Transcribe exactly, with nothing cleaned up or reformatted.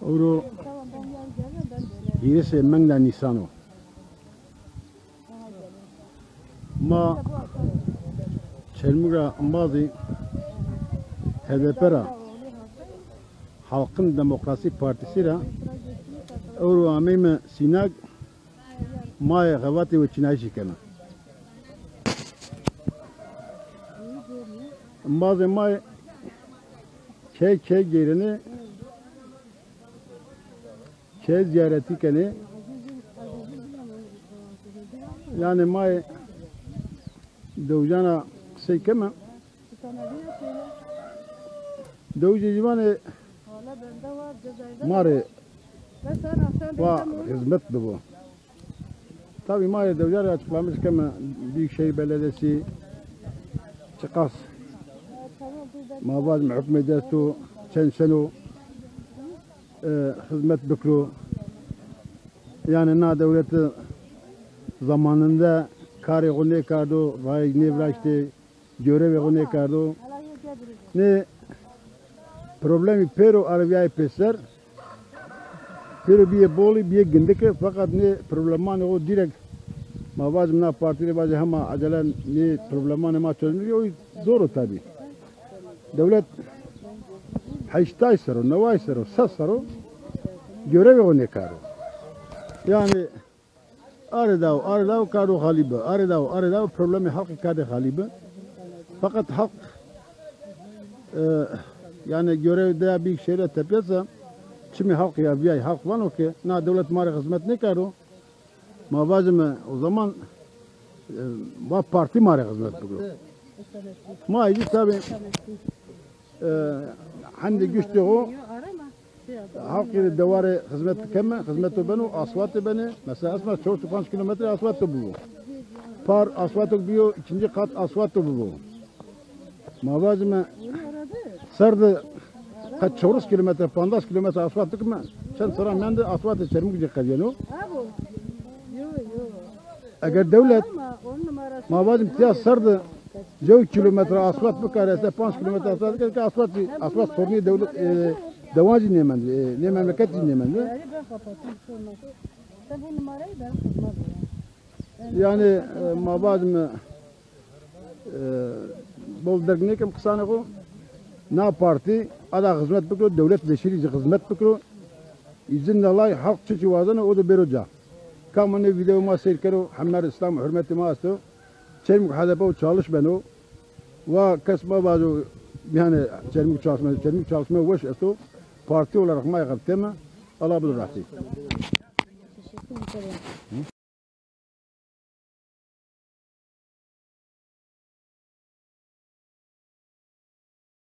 Ewro hîrisê menga Nîsan o. Ma Çermûg ra embazî H D P ra, Halkın Demokrasi Partisi ra, ewro ameyme Sînag, ma yê xebatê weçînayîşî keme. Embazê ma yê key key gêrenê, key zîyaretî kenê. Yanî ma yê dewijan ra qisey keme. Dewijê jî vanê ma rê wa xizmet bibo. Tabî ma yê dewijan rê açıklamış keme, Büyükşehir Belediyesi çiqas, ma vajîme, hukmê dest o, çend seno, e, xizmet bikiro. Yanî na dewlete zamanında karê xo nêkardo, rayî nêviraştê, görevê xo nêkardo. Nê problemî pêro arivîyayê pêser. Pêro bîyê bolî, bîyê gindike, feqet nê problemanê xo dîrek, ma vajim, na partî rê vajê hema ecele nê problemanê ma çözmî bî, o zor o tabî. Dewlet heştay serr o, neway serr o, ses serr o görevê xo nêkaro. Yanî arê daw, arê daw kardo xalî bi. Arê daw, arê daw problemê xelkî kardê xalî bi. Feqet xelk, e, yanî görev deya Büyükşehir'e tepiyesa, çimê xelkî ya vîyay, xelk vano ke na dewlet ma rê xizmet nêkardo. Ma vajime o zaman, e, va partî ma rê xizmet bikiro. Ma êdî tabî, e, hendê giştê xo, halkê rê dewa rê xizmet keme, xizmeto beno, asfaltê benê. Mesela esma çewres û panc kîlometre asfalto bibo. Par asfalto biyo, ikinci kat asfalto bibo. Ma vajime ser de qet çewres kîlometre, pancas kîlometre asfalt dikime, çend serran mende asfaltê Çermûg zî qedîyeno. Eger dewlet, ma vajim, tiya ser de jew kîlometre asfalt bikare, se panc kîlometre asfalt bikare, ke asfalt, asfalt sorunê dewlet, e, dewan zî nêmende, e, nê memleket zî nêmende. Yanî, e, ma vajime, e, bol derg nêkim qisanê xo. Na partî ada xizmet bikiro, dewlet leşîrî zî xizmet bikiro. Îzin Allay, halk çiçî wazeno, o de bêro ca. Kam nê vîdeo ma seyr kero, heme rê slam û hurmetê ma esto. Çermûg H D P o çalış beno. Wa kes ma vajo, yanî Çermûg çalışma, Çermûg çalışma weş esto. Partî olarak ma yê xebiteme. Allah bido rehetî.